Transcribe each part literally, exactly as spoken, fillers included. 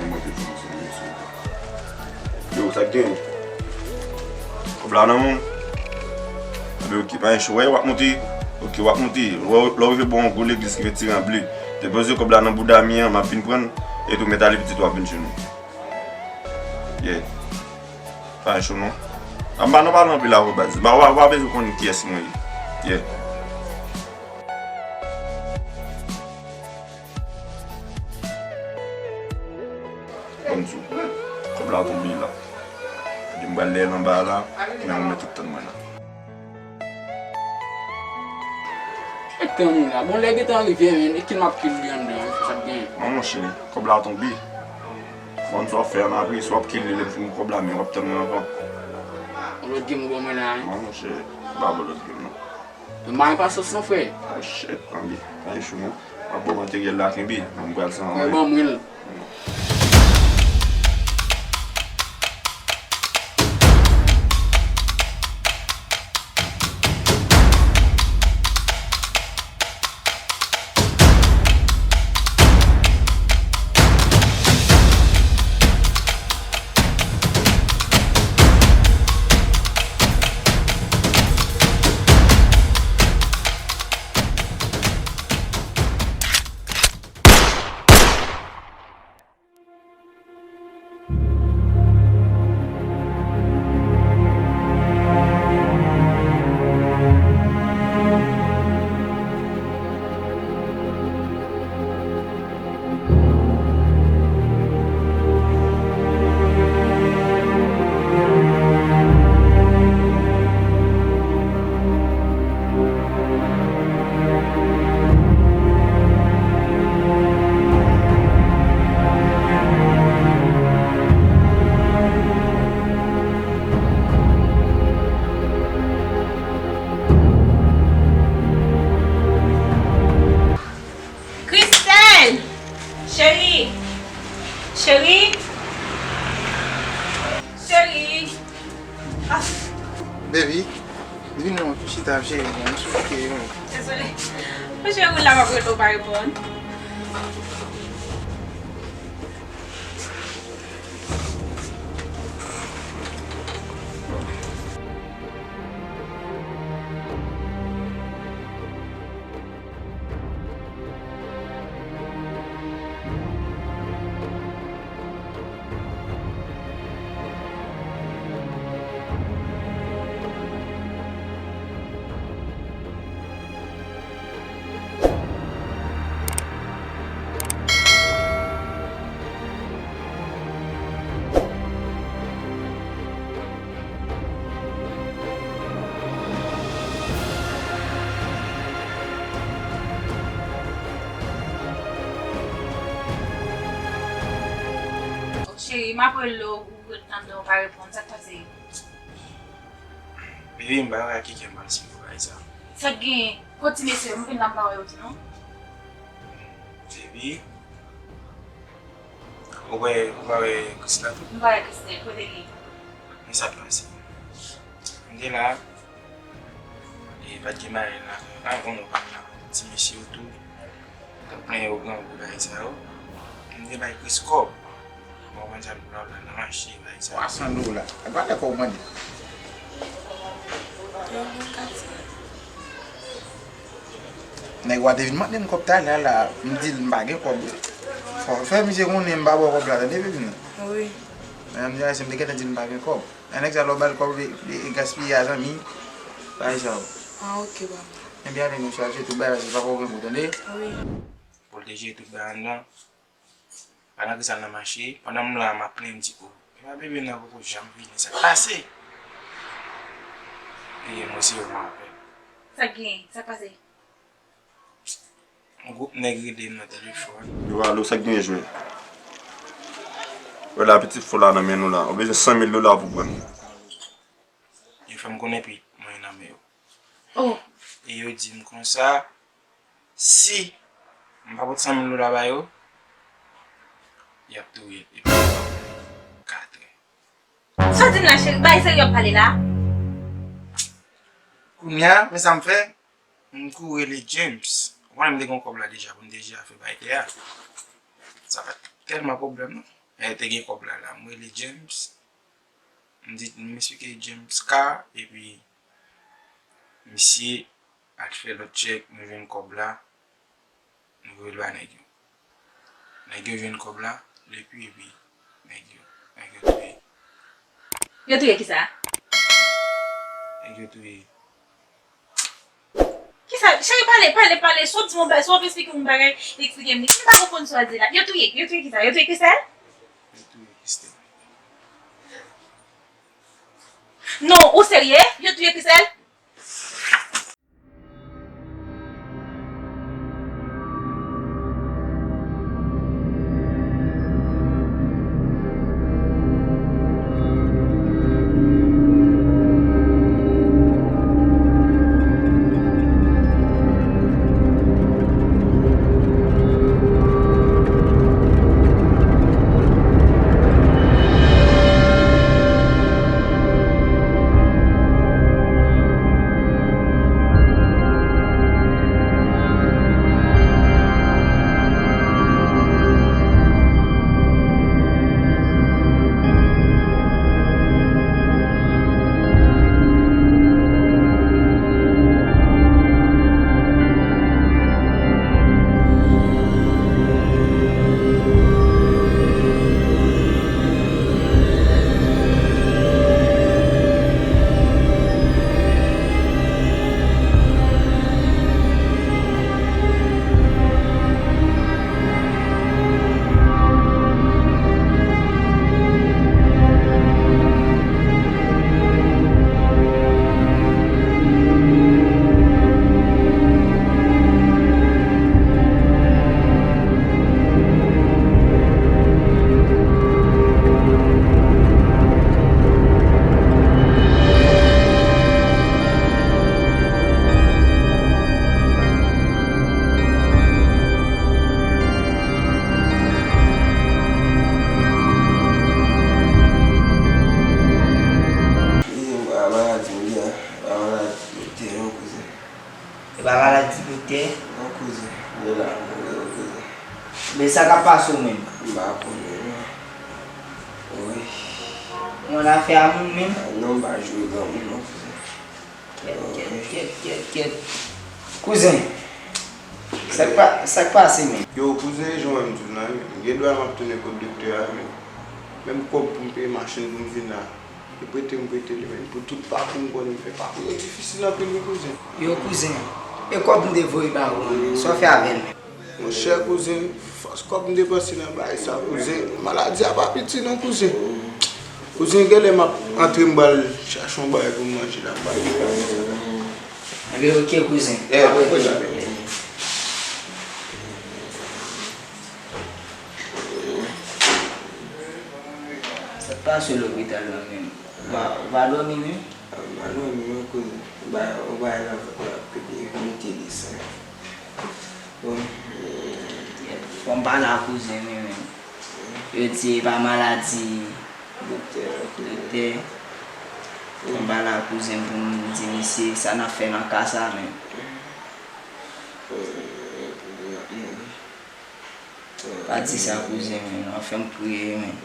Mwen te fè yon sou mesye. Yo, sa k gen? Kòb la nan men w? Anben, oke, pa gen cho. Wè, w ap monte. Oke, w ap monte. Lè w, lè w rive bò yon gwo legliz ki gen ti ran ble, depoze kòb la nan bouda mi an, m ap vin pran l. Etou, mèt ale pitit ou ap vin jwenn ou. Yeah. Pa gen cho non. A, m pa nan pale anpil avè w baz. M pa, w pa, w pa bezwen konnen kiyès mwen ye. Yeah. Ban m di w, kòb la tonbe la. Epi m pral dèyè l anba a la, men ou mèt ret tann mwen la. Ret tann ou la. Bon, lè gentan rive, men, e kil m ap kil li anndan, sa k gen? Non, monchè, kòb la tonbe. Bon, sa w ap fè an apre, si w ap kil li lè m fin pran kòb la, men w ap tann mwen ankò. Yon lòt game ou ban mwen la, wi. Non, monchè, m pa ba w lòt game, non. M pa gen pasyans non, frè. Oh shit, anbi. Ay, chou non. M ap ba w materyèl la, kenbe. Mwen pral san anyen. Ban mwen l. Christelle! Cheri! Cheri! Cheri! Ah! Baby, vin non, chita, cheri, m souke, wi. Dezole. Mwen cheri, ou la, m ap rele w pa reponn. Cheri, m ap rele w, ou ret anndan, ou pa reponn, sa k pase? Baby, m pa wè a ki kè m pral siyen pou bagay sa. Sa k genyen? Kot ti mesye yo? M vin la, m pa wè yo tou non. Baby, ou wè, ou pa wè Christelle tou? M pa wè Christelle, kote li? Men sa k pase. M te la, e pa t gen bagay la. A, konnen w pa t la. Ti mesye yo tou. T ap plenyen yo grangou bagay sa yo. M te bay Chris kòb. Mwen konn sa m pran nan mache bagay sa yo. Twa san dola. Ak valè kòb ou mande? Nèg wa te vin mande m kòb talè a la, m di l m pa gen kòb. Fò fè misye konnen m pa ba w kòb la, tande, baby, non? Wi. Men m di a, si m te gentan di l m pa gen kòb. Nèg sa lè w ba l kòb, li, li gaspiye a, zanmi. Bagay sa yo. Ah, ok, papa. Ebyen, ale nou chache tout bagay, se pa kòb gen pou tande. Wi. Pou l te jere tout bagay anndan. Pandan Chris al nan mache, pandan m la, m ap plenyen, m di, "O, epa bebe nan poko janm vini, sa k pase?" Epi mwen se yo m avè l. Sa k genyen? Sa k pase? Yon gwoup nèg rele m nan telefòn. Yo, alo, sa k genyen, jwe? Wè la, pitit fò la nan men nou la. Ou bezwen san mil dola pou pran l. Yo fè m konnen pi mwen nan men yo. Oh! E yo di m konsa, si m pa pote san mil dola ba yo, y ap touye l epi katrè. Sa w di m la, cheri? Bagay serye w ap pale la? Kounye a, men sa m fè, m kouri rele James. Ou konnen m te gen kòb la deja pou m te jere afè bay tè a. Sa pa t tèlman pwoblèm, non. E te gen kòb la la. M rele James. M di, m esplike James ka, epi misye al fè lòt tchèk, nou jwenn kòb la, nou voye l ba nèg yo. Nèg yo jwenn kòb la, depi, epi nèg yo, nèg yo touye. Yo touye kisa? Nèg yo touye. Kisa? Cheri, pale, pale, pale. Si w di m yon bagay, si w ap esplike m yon bagay, eksplike m li. M pa konprann sa w di la. Yo touye, yo touye kisa? Yo touye Christelle? Yo touye Christelle. Non, ou serye? Yo touye Christelle? Kouzen m pa maladi m gen, pa maladi doktè non kouzen. E pa maladi doktè? Non kouzen, m la mouri wi kouzen. Men sa k ap pase w menm? M pa konnen non. Wi. Yon afè a moun menm? Non, m pa jwe granmoun non kouzen. Kèt, kèt, kèt, kèt, kèt. Kouzen, sa k pa, sa k pase menm? Yo, kouzen, jan w wè m di w la, wi. M gen dwa m ap tounen kot doktè a, men menm kòb pou m peye machin pou m vin la, li prete m prete li, men pou tout pakou m konn m fè. Pakou yo difisil anpil, wi, kouzen. Yo, kouzen, e kòb m te voye ba ou an, sa w fè avè l menm? Monchè kouzen, fòs kòb m depanse nan bagay sa kouzen, maladi a pa piti non kouzen. Kouzen, genlè m ap antre m pral chache yon bagay pou m manje la, m pral gen bagay sa. Ebyen oke kouzen. Eh, pa pwoblèm. Sa k pase w lopital la menm? Ou pa, ou pa dòmi menm? Ah, m pa dòmi non kouzen. Yon bagay, yon bagay nan vant mwen ap pete, vomite desann. Bon. Fò m pale a kouzen mwen menm. Yo di e pa maladi doktè. Fò m pale a kouzen pou m di misye sa n ap fè nan ka sa menm. Pa di sa kouzen mwen, non, fè m kriye mwen.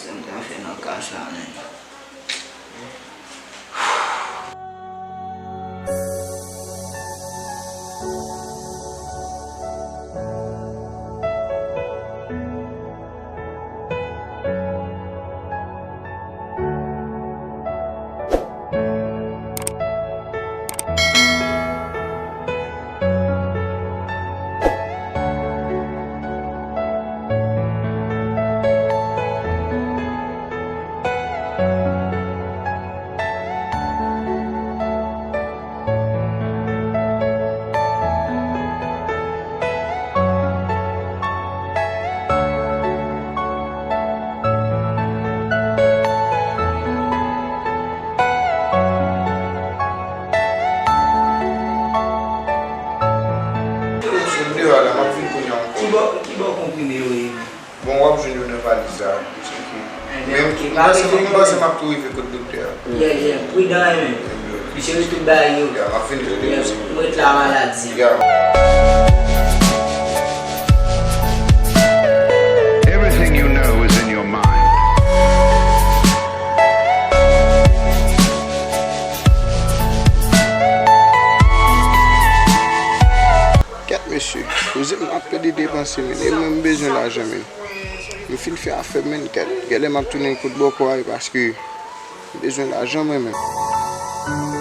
Sa m ta fè nan ka sa menm? Sot deyò a la, m ap vin kounye a ankò. Ki bò, ki bò konprime yo ye menm? Bon, w ap jwenn yo nan valiz la. Men m panse, m panse m ap tou rive kot doktè a. Yeah, yeah, pridan wi menm. Misye ret tout bagay yo. Yeah, m ap vin jwenn yo. M ret la maladi. Yeah. Poze m ap pede depanse, men. E mwen, m bezwen lajan, men. M fin fè afè, men. Kèt, genlè m ap tounen kot bòkò a, paske m bezwen lajan, mwen menm.